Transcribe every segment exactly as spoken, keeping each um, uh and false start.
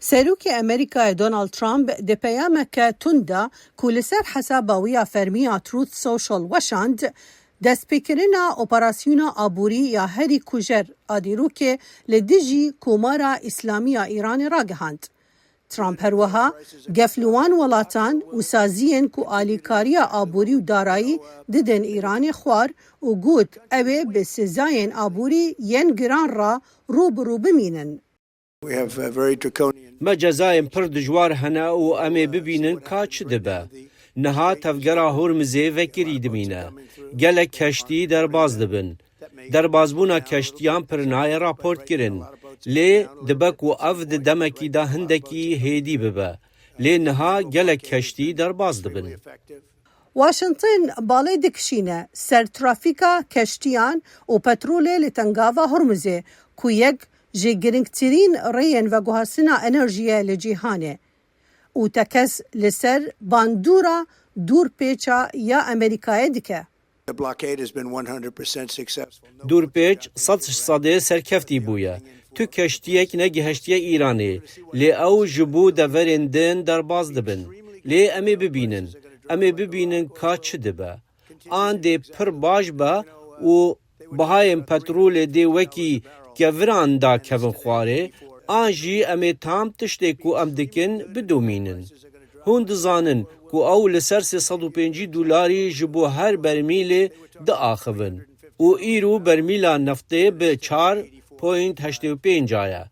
Serokê Amerîkayê Donald Trump di peyameke tund de ku li ser hesaba wî ya fermî ya Truth Social weşand, destpêkirina operasyona aborî ya herî kujer a dîrokê li dijî Komara Îslamî ya Îranê ragihand. Trump her wiha gef li wan welatan û saziyên ku alîkariya aborî û darayî didin Îranê xwar û got, ew ê bi sizayên aborî yên giran re rû bi rû bimînin. We have a very draconian Me cezayên pir dijwar hene û em ê bibînin ka çi dibe. Niha tevgera Hormizê vekirî dimîne. Gelek keştî derbas dibin. Derbasbûna keştiyan pir nayê raport kirin. Lê dibe ku ev di demekî de hindekî hêdî bibe. Lê niha gelek keştî derbas dibin. Washington balê dikişîne ser trafîka keştiyan û petrolê li Tengava Hormuzê, ku yek ji girîngtirîn rêyên veguhastina enerjiyê li cîhanê û tekez li ser bandora dûrpêça ya Amerîkayê dike. The blockade has been one hundred percent successful. Dûrpêç sed sedê serkeftî bûye. Tu keştiyek negihiştiye Îranê, lê ew ji bo deverên din derbas dibin. Lê em ê bibînin. Em ê bibînin ka çi dibe. An dê pir baş be û bihayên petrolê dê wekî keviran dakevin xwarê, an jî em ê tam tiştê ku em dikin bidomînin. Hûn dizanin ku ew li ser sê sed û pêncî dolarî ji bo her bermîlê diaxivin û îro bermîla neftê bi çar point heştê û pênc a ye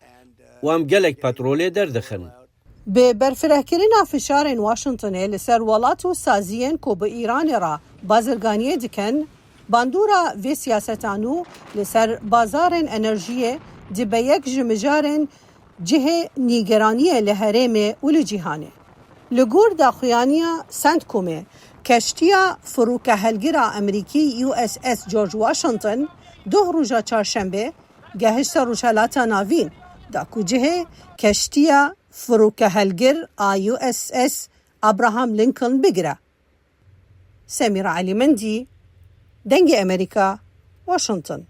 û em gelek petrolê derdixin. Bi berfirehkirina fişarên Washingtonê li ser welat û saziyên ku bi Îranê re bazirganiyê dikin, bandora vê siyaseta nû li ser bazarên enerjiyê dibe yek ji mijarên cihê nîgeraniyê li herêmê û li cîhanê. Li gor daxuyaniya CENTCOMê, keştiya firokehelgira Amerîkî U S S George Washington doh roja çarşembê gehişte Rojhelata Navîn, da ku cihê keştiya firokehelgir a U S S Abraham Lincoln bigire. Semîra Elî Mendî, Dengê Amerîka, Washington.